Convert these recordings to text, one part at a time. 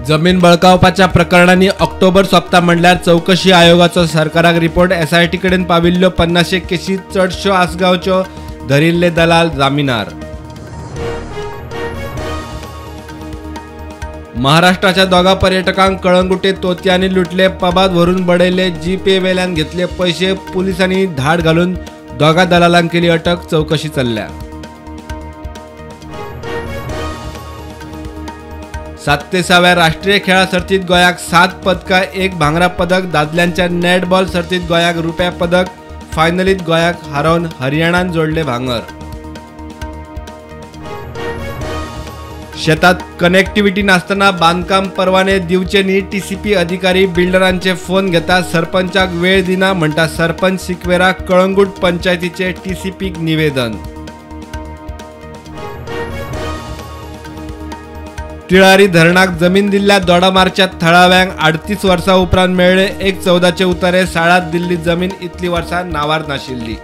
जमीन बळकावपाच्या प्रकरणांनी ऑक्टोबर सोंपता म्हणल्यार चवकशी आयोगाचो सरकाराक रिपोर्ट. एसआयटी कडेन पाविल्ल्यो 50 केशी चडश्यो आसगांवच्यो, धरिल्ले दलाल जामिनार. महाराष्ट्राच्या दोगा पर्यटकांक कळंगुटे तोतयांनी लुटले, पबात व्हरून बडयले, जीपे वेल्यान घेतले पैशे. पुलिसांनी धाड घालून दोगा दलालांक केली अटक, चवकशी चल्ल्या. 37व्या राष्ट्रीय खेळां सर्तीत गोंयाक 7 पदकां, 1 भांगरा पदक. दादल्यांच्या नॅटबॉल सर्तीत गोंयाक रुप्या पदक. फायनलीत गोंयाक हारोवन हरियाणान जोडले भांगर. शेतात कनेक्टिव्हिटी नासतना बांदकाम परवाने दिवचे न्ही, टीसीपी अधिकारी बिल्डरांचे फोन घेता, सरपंचाक वेळ दिना म्हणटा सरपंच सिक्वेरा. कळंगूट पंचायतीचे टीसीपीक निवेदन. तिळारी धरणाक जमीन दिल्ल्या दोडामार्गच्या थळाव्यांक 38 वर्सां उपरांत मेळ्ळे 1.14 उतारे. साळात दिल्ली जमीन इतली वर्सां नांवार नाशिल्ली.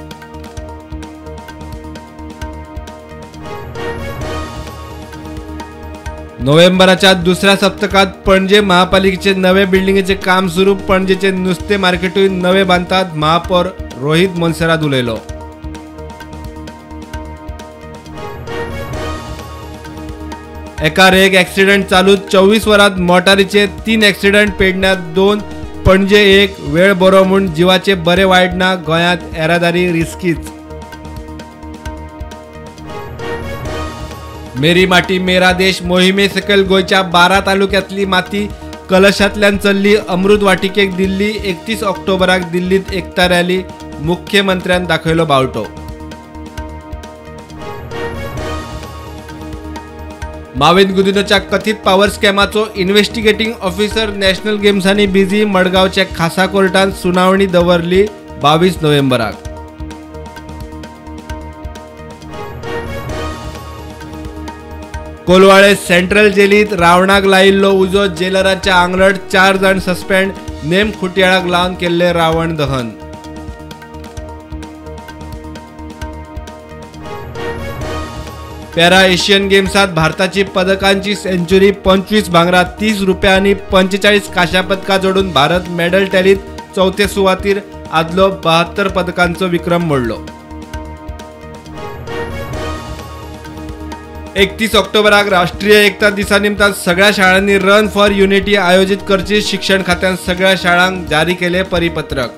नोव्हेंबराच्या दुसऱ्या सप्तकात पणजे महापालिकेचे नवे बिल्डिंगेचे काम सुरू. पणजेचे नुस्ते मार्केटूय नवे बांदतात, महापौर रोहित मोन्सेरात उलयलो. एकार एक ॲक्सिडेंट चालू, 24 वरांत मोटारीचे 3 ॲक्सिडेंट, पेडण्यात 2, पणजे 1. वेळ बरो म्हूण जिवाचे बरे वायट ना, गोंयांत येरादारी रिस्कीच. मेरी माटी मेरा देश मोहिमे सकयल गोंयच्या 12 तालुक्यांतली माती कलशांतल्यान चल्ली अमृत वाटिकेक दिल्ली. 31 ऑक्टोबराक दिल्लीत एकता रॅली, मुख्यमंत्र्यान दाखयलो बावटो. माविन गुदिनोच्या कथित पावर स्कॅमाचो इन्व्हेस्टिगेटिंग ऑफिसर नॅशनल गेम्सांनी बिझी. मडगांवच्या खासा कोर्टान सुनावणी दवरली 22 नोव्हेंबराक. कोलवाळे सेंट्रल जेलीत रावणाक लायिल्लो उजो, जेलराच्या आंगलट, 4 जाण सस्पेंड. नेम खुटयाळाक लावन केल्ले रावण दहन. पॅरा एशियन गेम्सात भारताची पदकांची सेंच्युरी, 25 भांगरा, 30 रुपया आनी 45 कांश्या पदकां जोडून भारत मेडल टॅलीत चवथे सुवातीर. आदलो 72 पदकांचो विक्रम मोडलो. 31 ऑक्टोबराक राष्ट्रीय एकता दिसा निमतान सगळ्या शाळांनी रन फॉर युनिटी आयोजित करची, शिक्षण खात्यान सगळ्या शाळांक जारी केले परिपत्रक.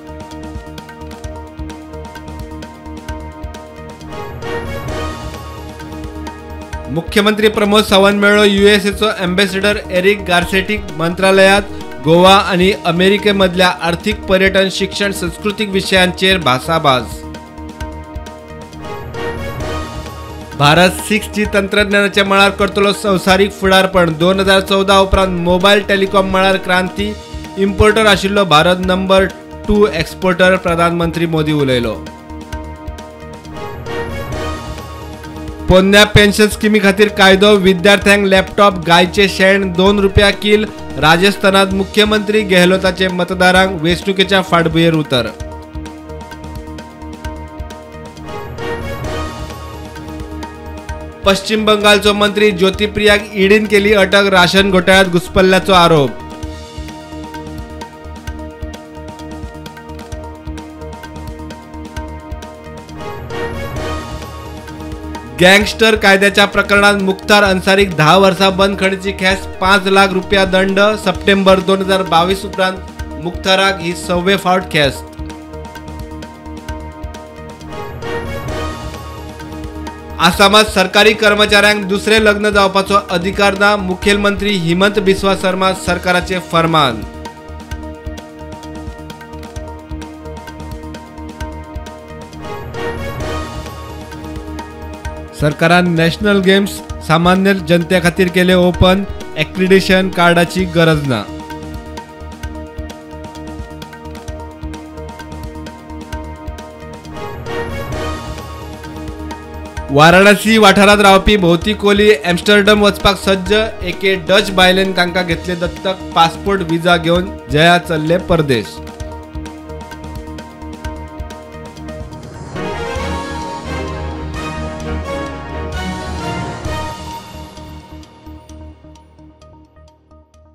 मुख्यमंत्री प्रमोद सावंत मेळ्ळो युएसएचो एम्बेसिडर एरिक गार्सेटीक. मंत्रालयात गोवा आनी अमेरिके मदल्या आर्थिक, पर्यटन, शिक्षण, संस्कृतीक विशयांचेर भासाभास. भारत 6G तंत्रज्ञानाच्या मळार करतलो संवसारीक फुडारपण. 2014 उपरांत मोबायल टेलिकॉम मळार क्रांती. इम्पोर्टर आशिल्लो भारत नंबर 2 एक्सपोर्टर, प्रधानमंत्री मोदी उलयलो. पोन्न्या पेन्शन स्किमी खातीर कायदो, विद्यार्थ्यांक लॅपटॉप, गायचे शेण 2 रुपया कील. राजस्थानात मुख्यमंत्री गेहलोताचे मतदारांक वेंचणुकेच्या फाटभुंयेर उतर. पश्चिम बंगालचो मंत्री ज्योतिप्रियाक ईडीन केली अटक, राशन घोटाळ्यात घुसपल्ल्याचो आरोप. गँगस्टर कायद्याच्या प्रकरणात मुख्तार अन्सारीक 10 वर्सां बंदखणीची ख्यास्त, 5 लाख रुपया दंड. सप्टेंबर 2022 उपरांत मुख्ताराक ही 6वे फावट ख्यास्त. आसामात सरकारी कर्मचाऱ्यांक दुसरे लग्न जावपाचो अधिकार ना, मुखेलमंत्री हिमंत बिस्वा शर्मा सरकाराचे फरमान. सरकारान नॅशनल गेम्स सामान्य जनते खातीर केले ओपन, एक्रिडिटेशन कार्डाची गरज ना. वाराणसी वाठारांत रावपी भोवती कोली एम्स्टर्डम वचपाक सज्ज, एके डच बायलेन तांकां घेतले दत्तक, पासपोर्ट विजा घेवन जया चल्ले परदेश.